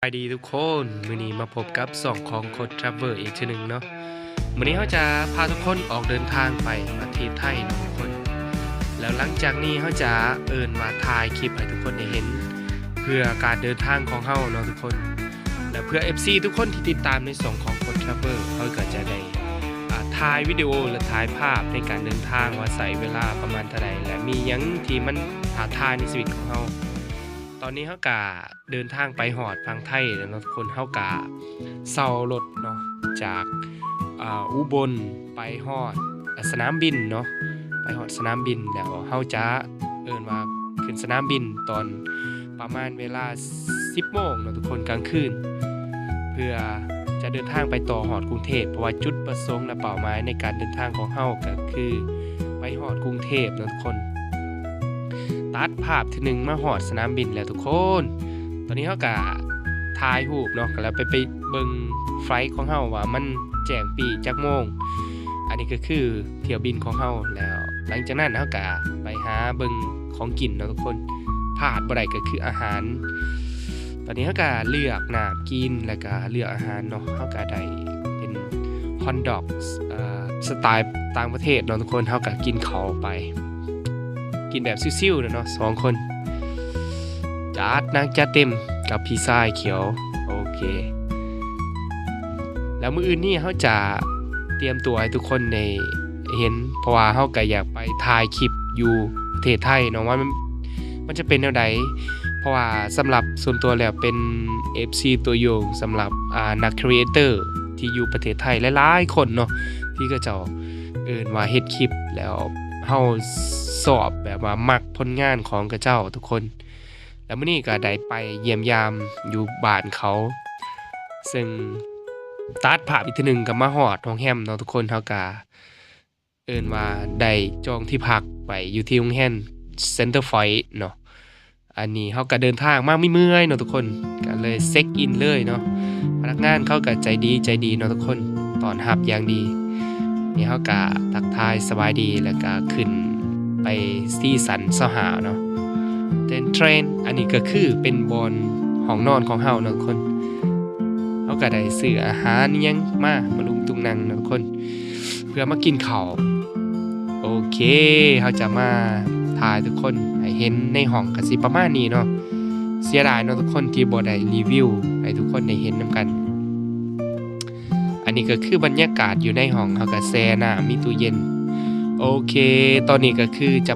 ສະບາຍດີທຸກຄົນ, ມື້ນີ້ມາພົບກັບຊ່ອງຂອງໂຄດທຣາເວລອີກເທື່ອໜຶ່ງເນາະ. ມື້ນີ້ເຮົາຈະພາທຸກຄົນອອກເດີນທາງໄປປະເທດໄທເນາະທຸກຄົນ. ແລ້ວຫຼັງຈາກນີ້ເຮົາຈະເອີ້ນວ່າຖ່າຍຄລິບໃຫ້ທຸກຄົນໄດ້ເຫັນ ເພື່ອການເດີນທາງຂອງເຮົາເນາະທຸກຄົນ. ແລະ ເພື່ອເອັຟຊີທຸກຄົນທີ່ຕິດຕາມໃນຊ່ອງຂອງໂຄດທຣາເວລ ເຮົາກໍຈະໄດ້ ອ່າ ຖ່າຍວິດີໂອ ແລະ ຖ່າຍພາບໃນການເດີນທາງວ່າໃຊ້ເວລາປະມານເທົ່າໃດ ແລະ ມີຫຍັງທີ່ມັນທ້າທາຍໃນຊີວິດຂອງເຮົາ. ຕອນນີ້ເຮົາກະເດີນທາງໄປຮອດຝັ່ງໄທແລ້ວເນາະທຸກຄົນ. ເຮົາກະເຊົ່າລົດເນາະ ຈາກ ອ່າ ອຸບົນໄປຮອດ ອ່າ ສະໜາມບິນເນາະ, ໄປຮອດສະໜາມບິນແລ້ວເຮົາຈະ ເອີ້ນວ່າຂຶ້ນສະໜາມບິນຕອນປະມານເວລາສິບໂມງເນາະທຸກຄົນ ກາງຄືນ ເພື່ອຈະເດີນທາງໄປຕໍ່ຮອດກຸງເທບ ເພາະວ່າຈຸດປະສົງ ແລະ ເປົ້າໝາຍໃນການເດີນທາງຂອງເຮົາກໍຄືໄປຮອດກຸງເທບເນາະທຸກຄົນ. ຕັດພາບທີໜຶ່ງມາຮອດສະໜາມບິນແລ້ວທຸກຄົນ. ຕອນນີ້ເຮົາກະຖ່າຍຮູບເນາະ ແລ້ວໄປ ໄປເບິ່ງໄຟລ໌ຂອງເຮົາວ່າມັນແຈ້ງປີຈັກໂມງ. ອັນນີ້ກໍຄືຖ້ຽວບິນຂອງເຮົາ. ແລ້ວຫຼັງຈາກນັ້ນເຮົາກະໄປຫາເບິ່ງຂອງກິນເນາະທຸກຄົນ. ພາດບໍ່ໄດ້ກໍຄືອາຫານ. ຕອນນີ້ເຮົາກະເລືອກນ້ຳກິນ ແລ້ວກະເລືອກອາຫານເນາະ. ເຮົາກະໄດ້ເປັນຮອດດັອກ ເອີ ສະໄຕລ໌ຕ່າງປະເທດເນາະທຸກຄົນ. ເຮົາກະກິນເຂົ້າໄປ ກິນແບບຊິວໆເນາະ ສອງຄົນ ຈັດໜັກຈັດເຕັມກັບພີຊາຂຽວ. ໂອເຄ ແລ້ວມື້ອື່ນນີ້ເຮົາຈະຕຽມຕົວໃຫ້ທຸກຄົນໄດ້ເຫັນ ເພາະວ່າເຮົາກໍຢາກໄປຖ່າຍຄລິບຢູ່ປະເທດໄທເນາະ ວ່າມັນ ມັນຈະເປັນແນວໃດ. ເພາະວ່າສຳລັບສ່ວນຕົວແລ້ວເປັນເອັຟຊີຕົວຢ່າງສຳລັບ ອ່າ ນັກຄຣີເອເຕີທີ່ຢູ່ປະເທດໄທຫຼາຍໆຄົນເນາະ ທີ່ເຂົາເຈົ້າເອີ້ນວ່າເຮັດຄລິບ ແລ້ວເຮົາຊອບ ແບບວ່າມັກຜົນງານຂອງເຂົາເຈົ້າທຸກຄົນ. ແລ້ວມື້ນີ້ກໍໄດ້ໄປຢ້ຽມຢາມຢູ່ບ້ານເຂົາ ເຊິ່ງຕັດພາບອີກເທື່ອໜຶ່ງກໍມາຮອດໂຮງແຮມເນາະທຸກຄົນ. ເຮົາກໍເອີ້ນວ່າໄດ້ຈອງທີ່ພັກໄວ້ຢູ່ທີ່ໂຮງແຮມ Center Point ເນາະ. ອັນນີ້ເຮົາກໍເດີນທາງມາເມື່ອຍໆເນາະທຸກຄົນ ກໍເລີຍເຊັກອິນເລີຍເນາະ. ພະນັກງານເຂົາກໍໃຈດີ ໃຈດີເນາະທຸກຄົນ ຕ້ອນຮັບຢ່າງດີ. ນີ້ເຮົາກະທັກທາຍສະບາຍດີ ແລ້ວກະຂຶ້ນໄປຊີຊັນຊາວຫ້າເນາະ ເຕັນເທຣນ. ອັນນີ້ກໍຄືເປັນບ່ອນຫ້ອງນອນຂອງເຮົາເນາະທຸກຄົນ. ເຮົາກໍໄດ້ຊື້ອາຫານອີ່ຫຍັງມາ ມາລຸມຕຸງນັ່ງເນາະທຸກຄົນ ເພື່ອມາກິນເຂົ້າ. ໂອເຄ ເຮົາຈະມາຖ່າຍທຸກຄົນໃຫ້ເຫັນໃນຫ້ອງ ກໍຊິປະມານນີ້ເນາະ. ເສຍດາຍເນາະທຸກຄົນທີ່ບໍ່ໄດ້ຣີວິວໃຫ້ທຸກຄົນໄດ້ເຫັນນຳກັນ. ອັນນີ້ກໍຄືບັນຍາກາດຢູ່ໃນຫ້ອງ ເຮົາກໍແຊ່ນ້ຳ ມີຕູ້ເຢັນ. ໂອເຄ ຕອນນີ້ກໍຄືຈະ